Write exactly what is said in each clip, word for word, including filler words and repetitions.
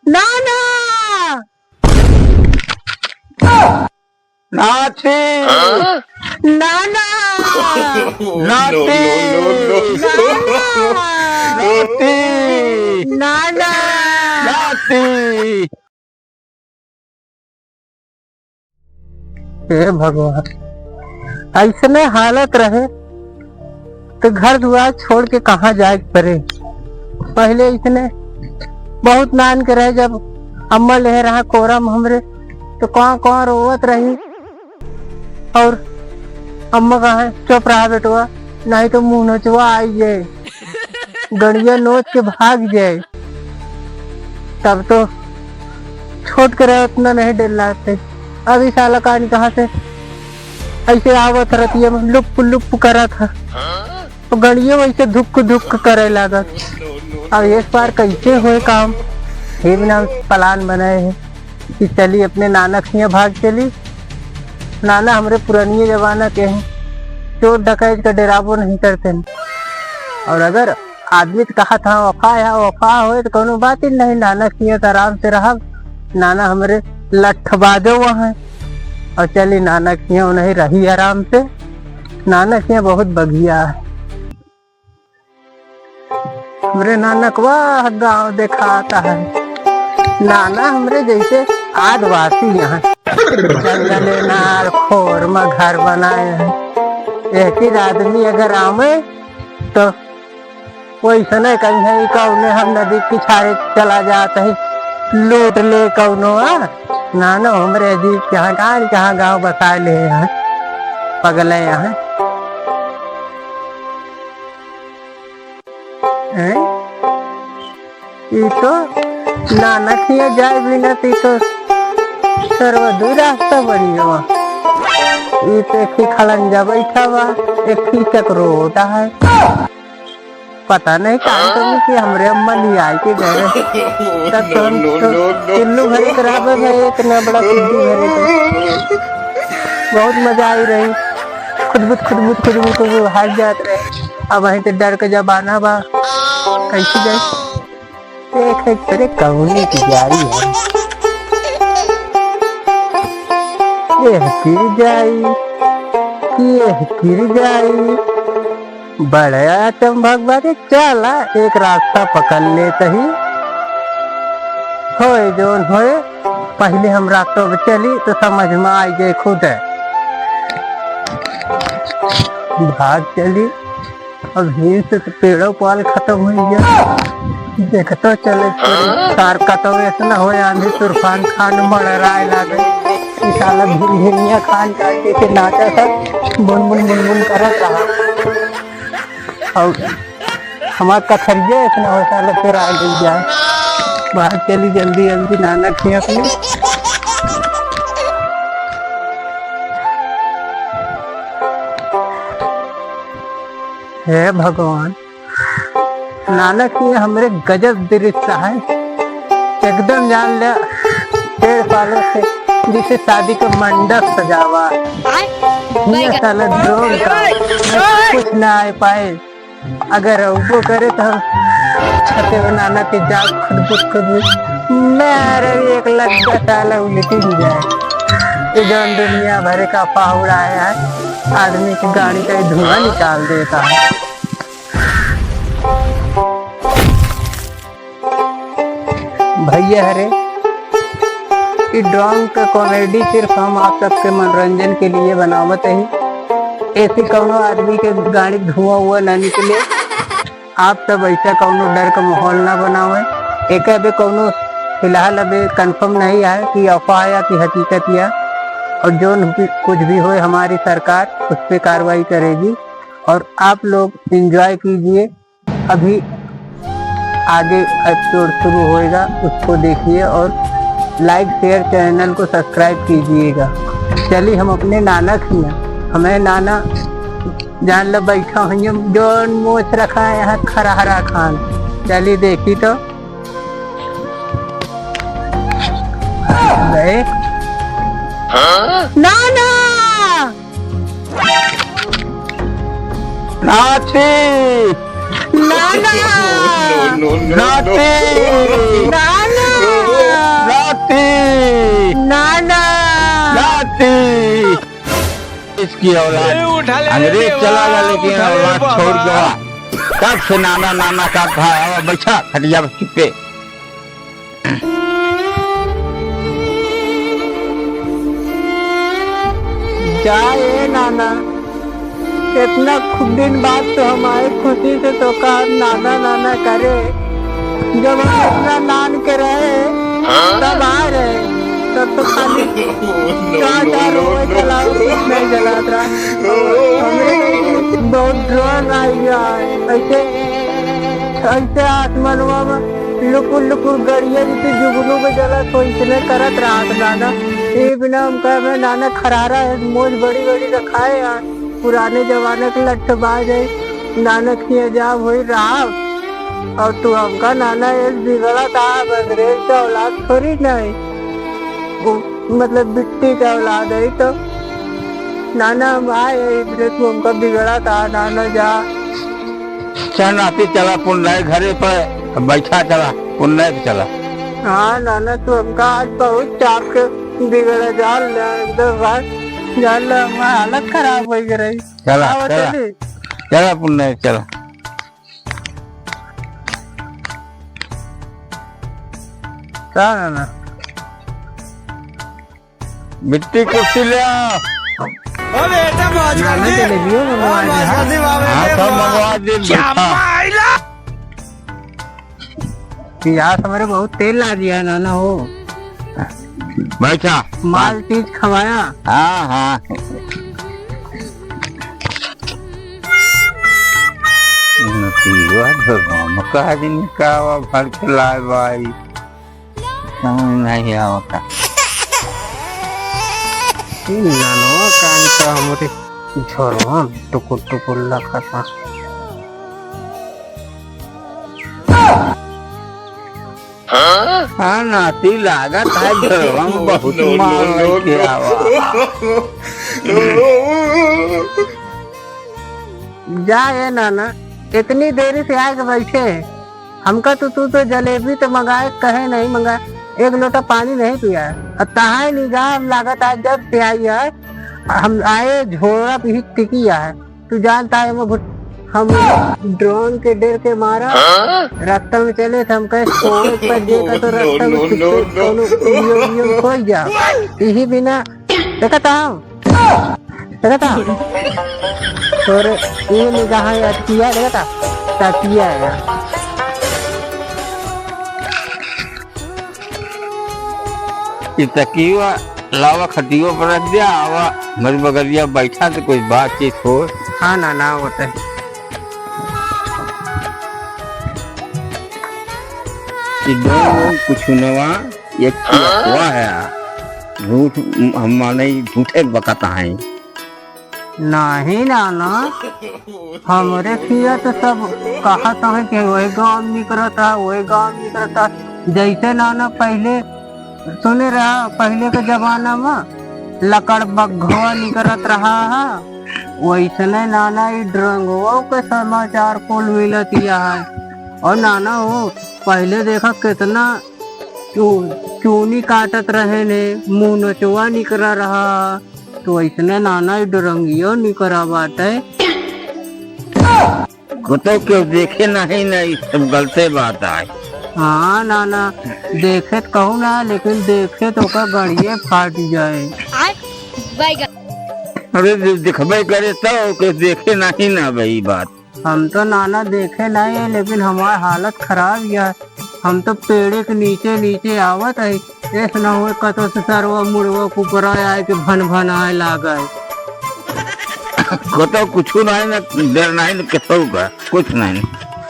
नाना! नाती! नाना! नाती! नाना! नाती! नाना! नाती! हे भगवान, अइसने हालत रहे तो घर दुआर छोड़ के कहाँ जाए के परे। पहिले अइसने बहुत नान के रहे, जब अम्मा लेहे रहा कोरा में हमरे, तो कहाँ कहाँ रोवत रही। और अम्मा कहे, "चुप रहा बेटवा, नहीं तो मुँह नोचवा आई जाए।" गड़िया नोच के भाग जाए। तब तो छोट के रहे, उतना नहीं डर लागते। अब ई साला कान कहाँ से ऐसे आवत रतिया में लुप लुप करत ह। तो गड़िया वैसे धुक धुक करे लागत। अब एक बार कैसे होए काम, ये बिना प्लान बनाए हैं। कि चली अपने नाना के हियाँ भाग चली। नाना हमरे पुरानिये जमाना के हैं, चोर डकैत का डेराबो नहीं करते हैं। और अगर आदमी तो कहा था वफा है, वफा होए तो कोनो बात ही नहीं, नाना के हियाँ तो आराम से रहब। नाना हमरे लठबाजो वहाँ हैं। और चली नाना के हियाँ नहीं रही आराम से, नाना के हियाँ बहुत बढ़िया है। हमरे नानकवा गाँव देखाता है। नाना हमरे जैसे आदिवासी यहाँ जंगले नार खोर में घर बनाए हैं। एक ही आदमी अगर आवे तो वैसने कहीं है, कौने हम नदी किनारे चला जात है, लूट ले कौनो, आ? नाना हमरे अजीब कहाँ, कहाँ, कहाँ गाँव बसाए ले हैं, पगले यहाँ। हैं? ई तो नाना के हियाँ जाए बिना तो ई तो सरवा दू रास्ता बनी हुआ। ई तो एक ही खड़ंजा बैठा बा, एक ही चकरोटा है। पता नहीं का कमी कि हमरे अम्मा लियाए के गए। तब तो हम तो टिल्लू भरे करावे में इतना बड़ा सिद्धि भरे थे। बहुत मजा आई रही। खुदबुद, खुदबुद, खुदबुद, खुदबुद भाग जात रहे। अब वहीं तो डर के जमाना बा, कैसे जाए? देख, अरे कौनी की गाड़ी है? एह गिर जाई, कि एह गिर जाई। बड़ा चंभक बाटे, चला एक रास्ता पकड़ लेत ही। होए जौन होए, पहिले हम रास्ता पे चली तो समझ में आई जाए खुद। भाग चली। अब यही से तो पेड़ों पाल खतम होइ गया। देखतो चले छोरी, तार कतौ ऐसा न होए, आंधी तूफान खान मड़राए लागे। ई साला भिनभिनिया खान काट के नाचा था, बुन बुन बुन बुन करत रहा। और हमार कथरिया ऐसा न होए, साला फिर आ गई जाए। बाहर चली जल्दी जल्दी नाना के अपने। हे भगवान, नाना के हमरे गजब दृश्य है। एकदम जान ले, पेड़ पालो से जैसे शादी के मंडप सजावा। आय, हियाँ बैगन। साला ड्रोन का, कुछ ना आ पाए। अगर अउबो करे तो हम छते पे नाना के जाग खुदबुद खुदबुद। मैं रवि एक लग साला उल्टी हो जाए। ये जौन दुनिया भरे का फाहुड़ा है, आदमी की गाड़ी का ही धुआं निकाल देता है। भैया हरे, ई ड्रोन का कॉमेडी सिर्फ हम आप सबके मनोरंजन के लिए बनावत ही। ऐसी कौनो आदमी के गाड़ी धुआं हुआ ना निकले। आप सब ऐसा कौनो डर का माहौल ना बनावे। एक अबे कौनो फिलहाल अबे कंफर्म नहीं है कि अफवाह या कि हकीकत या, और जो भी, कुछ भी होए, हमारी सरकार उस पे कार्रवाई करेगी। और आप लोग एंजॉय कीजिए। अभी आगे एपिसोड शुरू होएगा, उसको देखिए और लाइक, शेयर, चैनल को सब्सक्राइब कीजिएगा। चलिए हम अपने नाना की हैं, हमें नाना जान लो बैठा हुई है, जौन मोछ रखा है यहाँ खरा हरा खान। चलिए देखी तो। गए। नाना! नाती! नाना! नाती! नाना! की औलाद। ए, उठा ले रे अंग्रेज देवा, चला गया, लेकिन उठा ले रे औलाद बाबा। छोड़ गवा। कब से नाना, नाना का था? आवा, बैठा खटिया पे, चुप्पे। जा ए नाना, इतना खु-, दिन बाद तो हम आए खुशी से, तो का नाना नाना करे। जब हम इतना नान के रहे, तब आए रहे, तब तो खाली का जा रोवे चलाओ, कुछ नहीं जलात रहा। हमरे बहुत डर आई है, ऐसे, ऐसे आसमानवा में लुकुर लुकुर गड़िया जैसे जुगनू के जला, तो इसने करत रहत नाना। ये बिना हम कहे, "मैं नाना खरारा है, मोज बड़ी बड़ी रखाए यार, पुराने जमाने के लट्ठबाज है, नाना किए जाब होई रहा।" और तू हमका नाना ये बिगड़ा था, अंग्रेज का औलाद थोड़ी ना है, वो मतलब बिट्टी का औलाद है। तो नाना हम आए, इधर तू हमका बिगड़ा था, नाना जा। चल नाती, चला पुन्नय घरे पर बैठा, चला पुन्नय पे चला। हाँ नाना, तू हमका आज बहुत चाप के बिगड़ा, जान ले, एकदम बात, जान ले, हमार हालत खराब हो गई रही। चला, चला। चली। चला पुन्नय, चला। का नाना? बिट्टी कुर्सी ले आ। ओ बेटा, मौज कर दी। जलेबियो मंगवा दे, हाँ। हाँ, सब मंगवा दे, बैठा। प्यास हमारे बहुत तेल ला दिया है, नाना हो। बैठा। माल चीज खवाया। हाँ, हाँ। नतीवा धरवा में का दिन का भर के लाए बाई। समझ नहीं आवता। ई ननवा कान का हमरे झोरवा में टुकुर टुकुर लखता। हाँ, नाती लागत है झोरवा में बहुत माल लेके आवा। जा ए नाना, इतनी देरी से आके बैठे हैं। हमका तो तू तो जलेबी तो मंगाए, कहे नहीं मंगा, एक लोटा पानी नहीं पिया। अब तहां निगाह लागत आज जब से आई है, हम आए झोरा पीछे टिकी है। तू जानता है वो भुट-, हम ड्रोन के डर के मारा रास्ता में चले थे, हम कहे सोए पर देखा तो रास्ता में कुछ कोनो यो, यो खोई जा। यही बिना देखा था हम। देखा था? तोरे ये निगाह है अटकिया, देखा था? तकिया है। ई तकिया लावा, खटियो पर रख दिया, आवा, मेरी बगलिया बैठा तो कुछ बातचीत हो। हाँ ना, ना होता है। ई दो कुछ नवा, एक की अफवाह है। झूठ, हम माने झूठे बकत हैं। नहीं नाना, हमरे किया तो सब कहत हैं कि वही गाँव निकरत है, वही गाँव निकरत है। जैसे नाना पहले सुने रहा, पहले के जमाना में लकड़ बग्घवा निकरत रहा है, वैसने नाना ई ड्रंगवा के समाचार कुल मिलत यह है। और नाना हो, पहले देखा कितना चू-, चूनी काटत रहे ने, मुँह नचवा निकरा रहा, तो ऐसने नाना ई डोरंगियो निकरा बाटे। को तो केहू देखे नहीं, नहीं, सब गलते बात आए। हाँ नाना, देखे तो कहूँ ना, लेकिन देखे तो ओकर गड़िए फाट जाए। अरे, दे-, देखबे करे तो केहू देखे नहीं ना भाई बात। हम तो नाना देखे नहीं है, लेकिन हमार हालत खराब ही है। हम तो पेड़े के नीचे नीचे आवत है, ऐस ना होए कतो से सरवा मुड़वा कुकरा आए के भन भन आए लागे। कतो कुछ नहीं ना, डर नहीं ना, कतो का कुछ नहीं।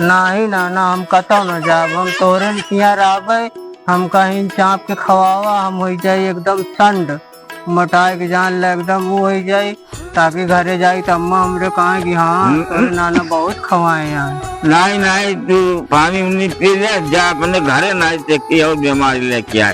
नहीं नाना, हम कतो न जाब, हम तोरे यहाँ रहबे। हम कहीं चाप के खवावा, हम हो जाए एकदम संड। मोटाए के जान ले एकदम वो हो जाई, ताकि घरे जाई त अम्मा हमरे कहे कि हाँ, हम्म, तोरे हम्म। नाना बहुत खवाए हैं। नहीं, नहीं, तू पानी उनी पी ले, जा अपने घरे, नहीं ते की और बीमारी लेके आए।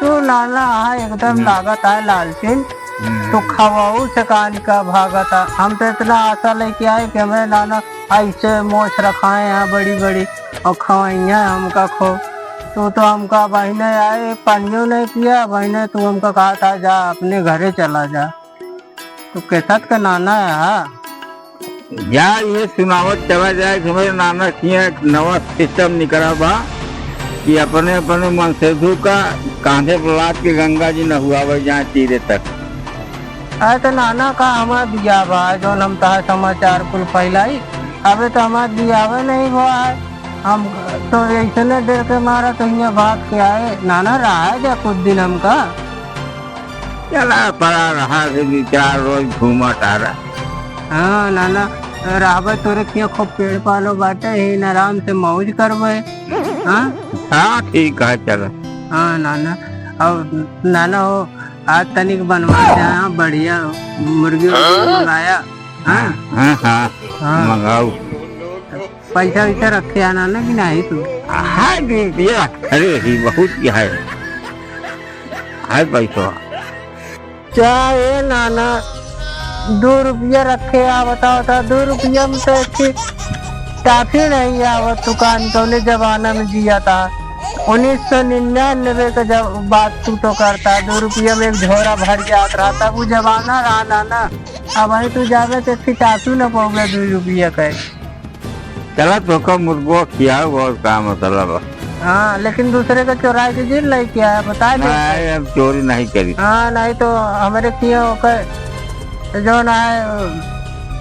तू नाना है एकदम हम्म। लागत है लालचिन, हम्म। तू खवाऊ से कहानी का भागत है। हम तो इतना आशा लेके आए कि हमें नाना ऐसे मोछ रखाए हैं बड़ी बड़ी और खवाइया हमका खूब। तू तो हमका बहिने आए, पानियो नहीं पिया, बहिने तू हमका कहा था, "जा, अपने घरे चला जा।" तो कैसा का नाना है, हाँ? जा, ये सुनावत चला जाए कि हमरे नाना किहाँ एक नवा system निकला बा कि अपने, अपने मनसेधु का कांधे पर लाद के गंगा जी नहुआवे जाए तीरे तक। अरे तो नाना का हमार बियाह बा, जौन हम तहार समाचार कुल फैलाई, अबे तो हमार बियाह नहीं हुआ है। हम तो ऐसने डर के मारा तो हियाँ भाग के आए। नाना, रहा जा कुछ दिन हमका। चला, पड़ा रहा से दो चार रोज घूमा तारा। हाँ नाना, रहबे तोरे किहाँ खूब पेड़ पालो बाटे, ही आराम से मौज करबे। हाँ? हाँ, ठीक है, चला। हाँ नाना, और नाना हो, आज तनिक बनवा दे, हाँ, बढ़िया मुर्गी उर्गी मंगाया। हाँ? हाँ, हाँ, हाँ। मंगाऊ। पैसा वैसा रखे आना ना कि नहीं तू? हाँ, दे दिया। अरे, ही बहुत ही है। है पैसा। चाहे नाना, दो रुपया रखे आ, बताओ तो, दो रुपया में तो एक ठे टाफी नहीं आवत दुकान, कौने जमाना में जिया था। उन्नीस सौ निन्यानवे का जब बात तू तो करता, दो रुपया में एक झोरा भर जात रहा, तब वो जमाना रहा नाना। अब वही तू जावे तो एक ठे टाफी न पाओगे दो रुपया का। चला, तोका मुर्गो खियाओ, और का मतलब है? हाँ, लेकिन दूसरे का चोराई के जिन लेके आया, बता दे। नहीं, हम चोरी नहीं करी। हाँ, नहीं तो हमरे किहाँ ओकर जौन है,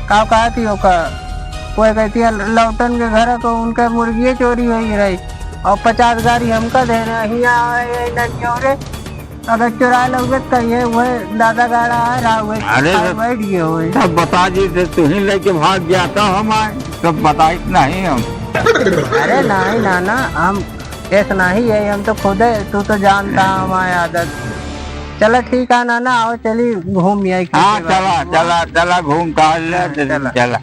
का कहती ओकर, कोई कहती है लौटन के घर को उनके मुर्गिये चोरी होइ रही और पचास गारी हमका दे रहे, हियाँ आए, ये ननियोरे। अगर चुराए लउगे त कहिए, उहे दादा गाड़ा आ रहा, उहे अरे खाए तो बैठ गए होए। सब बता दी तो तू ही लेके भाग गया, तो हम आए, सब बताइत नहीं हम। अरे नहीं नाना, हम ऐस नहीं है, हम तो खुद है, तू तो जानता हमारे आदत। चला ठीक है नाना, आओ चली घूम आई हाँ, खेते चला, बाड़ी। चला, चला, घूम टहल ले, हाँ, चला। चला।